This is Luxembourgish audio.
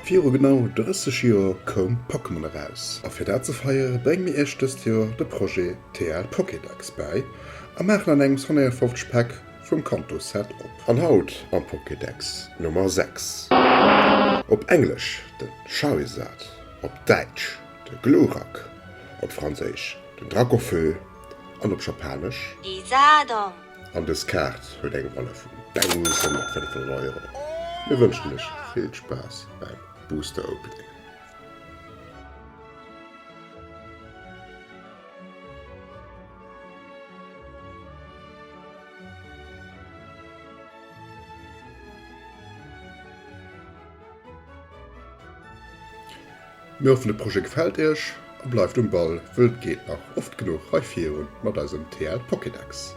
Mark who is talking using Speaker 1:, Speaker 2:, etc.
Speaker 1: Viru genau 30 Joer koum Pokémon eraus a fir dat ze feiere brénge mir iech dëst Joer de Projet TL Pokédex bäi a maachen an engems 151 Päck vum Kanto Set op. An haut am Pokédex Nummer 6. Op Englesch den Charizard, op Däitsch de Glurak, op Franséisch den Dracaufeu an op Japanesch.
Speaker 2: Lizardon.
Speaker 1: An dës Kaart huet eng Valeur vun 1.500 Euro. Mir wënschen lech vill Spaass beim Booster Opening. Mir hoffen de Projet gefält iech a bleift um Ball, wëll et geet nach oft genuch hei virun mat eisem TL Pokédex.